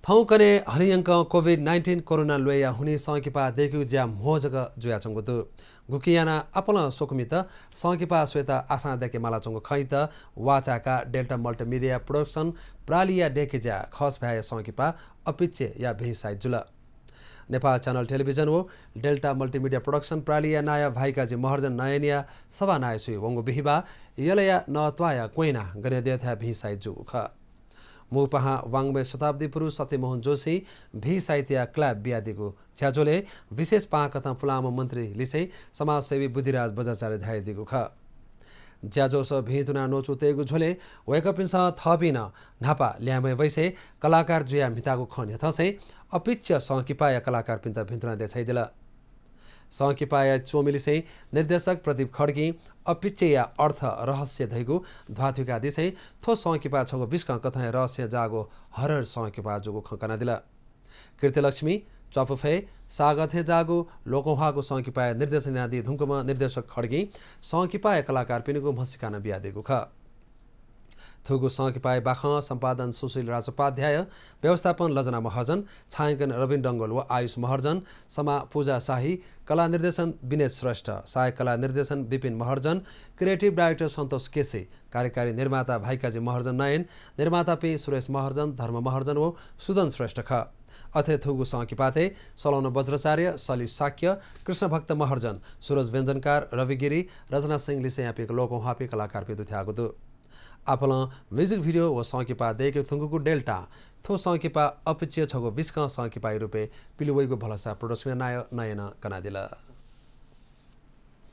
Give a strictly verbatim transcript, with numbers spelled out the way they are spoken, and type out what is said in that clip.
थौंकन्हय् हलिंयंकं covid nineteen corona ल्वय्‌या हुनिं संकिपा दय्‌केगु ज्या म्हो जक जुयाच्वंगु दु। गुकिं यानाः आपालं स्वकुमित संकिपा स्वयेत आशां दय्‌के मालाच्वंगु खँइत वाःचाय्‌काः डेल्टा मल्टिमिडिया प्रोडक्सन प्रालिया दय्‌के ज्या खस भाय्‌या संकिपा अपिच्चेया भिं साइत जुल। नेपाल च्यानल टेलिभिजन व डेल्टा मल्टिमिडिया प्रोडक्सन प्रालिया नायः भाइकाजी महर्जन नयनया सभानायःसुइ वंगु बिहिबाः यलया नःत्वाःया क्वँय् न्हाय् गनेद्यःथाय् भिं साइत जूगु खः। मू पाहां वाङ्मय शताब्दी पुरुष सत्यमोहन जोशीं भिं साइतया क्ल्याप बियादीगु ज्याझ्वलय् विशेष पाहांकथं पुलांम्ह मन्त्री लिसें समाजसेवी बुद्धिराज बज्राचार्य झायादीगु खः। ज्याझ्वलय् भिंतुना न्वचु तयेगु झ्वलय् वय्‌कःपिन्सं थःपिं नं न्हापा ल्याय्‌म्हय् वइसे कलाकार जुयाः म्हिताःगु खँ न्ह्यथंसें अपिच्च संकिपाया कलाकारपिन्त भिंतुना देछाइदिल। संकिपाया च्वमिलिसें निर्देशक प्रदीप खड्गीं अपिच्चेया अर्थ रहस्य धइगु ध्वाथुइकादिसें थ्व संकिपा छगू बिस्कं कथंया रहस्य जाःगु हरहर संकिपा जूगु खँ कनादिल। कीर्तिलक्ष्मी, च्वापुफय्, सागः थें जाःगु लोकंह्वाःगु संकिपाया निर्देशन यानादी धुंकूम्ह निर्देशक खड्गीं संकिपाया कलाकारपिनिगु म्हसीका नं बियादीगु खः। थुगु संकिपाया बाखं सम्पादन सुशील राजोपाध्याय, व्यवस्थापन लजना महर्जन, छायांकन रविन डंगोल व आयुष महर्जन, समाः पूजा शाही, कला निर्देशन विनेश श्रेष्ठ, सहायक कला निर्देशन विपिन महर्जन, क्रिएटिभ डाइरेक्टर सन्तोष केसी, कार्यकारी निर्माता भाइकाजी महर्जन नयन, निर्मातापिं सुरेश महर्जन, धर्म महर्जन व सुदन श्रेष्ठ खः। अथे थुगु संकिपातय् सलोन बज्राचार्य, सली शाक्य, कृष्णभक्त महर्जन, सुरज व्यञ्जनकार, रवि गिरी, रचना सिंह लिसेंयापिं लोकंह्वाःपिं कलाकारपिं दुथ्याःगु दु। आपालं म्युजिक भिडियो व संकिपा दय्‌के धुंकूगु डेल्टां थ्व संकिपा अपिच्च छगू बिस्कं संकिपाया रूपय् पिलुवइगु भलसा प्रोडक्सनया नायः नयनं कनादिल।